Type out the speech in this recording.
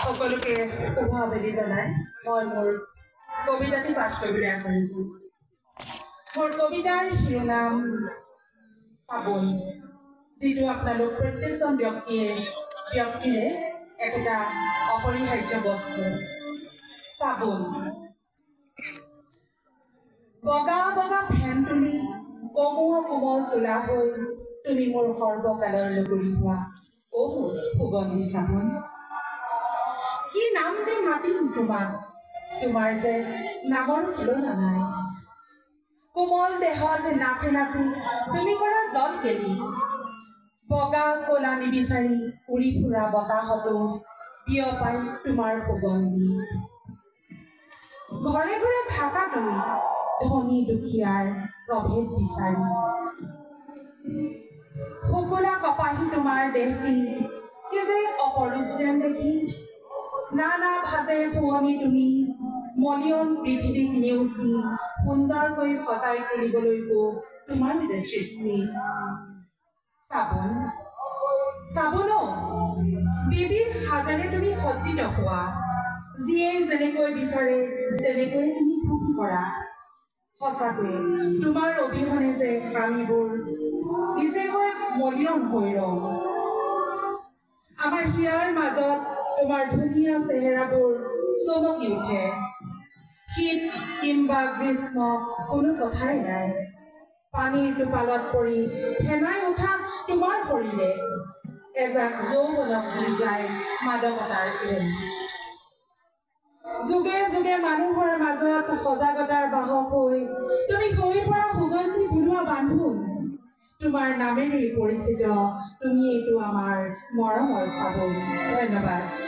সকলোকে শুভ আবেলি জনাই মই মোৰ কবিতাটি পাঠ কৰিবলৈ আগবাঢ়িছোঁ। মোৰ কবিতাৰ শিৰোনাম চাবোন, যিটো আপোনালোক প্ৰত্যেকজন ব্যক্তিৰে একোটা অপৰিহাৰ্য বস্তু। চাবোন। বগা বগা ফেন তুলি কমোৱা কোমল তোলা হৈ তুমি মোৰ সৰ্বকালৰ লগৰী হোৱা, অ মোৰ সুগন্ধি চাবোন। কি নাম যে মাতিম তোমাক, তোমাৰ যে নামৰ তুলনা নাই। কোমল দেহত নাচি নাচি তুমি কৰা জল কেলি, বগা ক'লা নিবিচাৰি উৰি ফুৰা বতাহতো বিয়পাই তোমাৰ সুগন্ধি। ঘৰে ঘৰে থাকা তুমি ধনী দুখীয়াৰ প্ৰভেদ বিচাৰি, শুকুলা কপাহী তোমাৰ দেহটি কি যে অপৰূপ যেন দেখি। নানা ভাজে শুৱনি তুমি মলিয়ন পৃথিৱীক নেওচি সুন্দৰকৈ সজাই তুলিবলৈকো তোমাৰ যে সৃষ্টি। চাবোন, চাবোন, বিবিধ সাজেৰে তুমি সজ্জিত হোৱা, যিয়ে যেনেকৈ বিচাৰে তেনেকৈয়ে তুমি সুখী কৰা। সঁচাকৈয়ে তোমাৰ অবিহনে যে আমিবোৰ নিচেকৈ মলিয়ন হৈ ৰওঁ। আমাৰ হিয়াৰ মাজত তোমাৰ ধুনীয়া চেহেৰাবোৰ চমকি উঠে। শীত কিম্বা গ্ৰীষ্ম কোনো কথাই নাই, পানীৰ টোপালত পৰি ফেনাই উঠা তোমাৰ শৰীৰে এজাক যৌৱনক দি যায় মাদকতাৰ প্ৰেম। যুগে যুগে মানুহৰ মাজত সজাগতাৰ বাহক হৈ তুমি হৈ পৰা সুগন্ধি বোলোৱা বান্ধোন। তোমাৰ নামেৰেই পৰিচিত তুমি এইটো আমাৰ মৰমৰ চাবোন। ধন্যবাদ।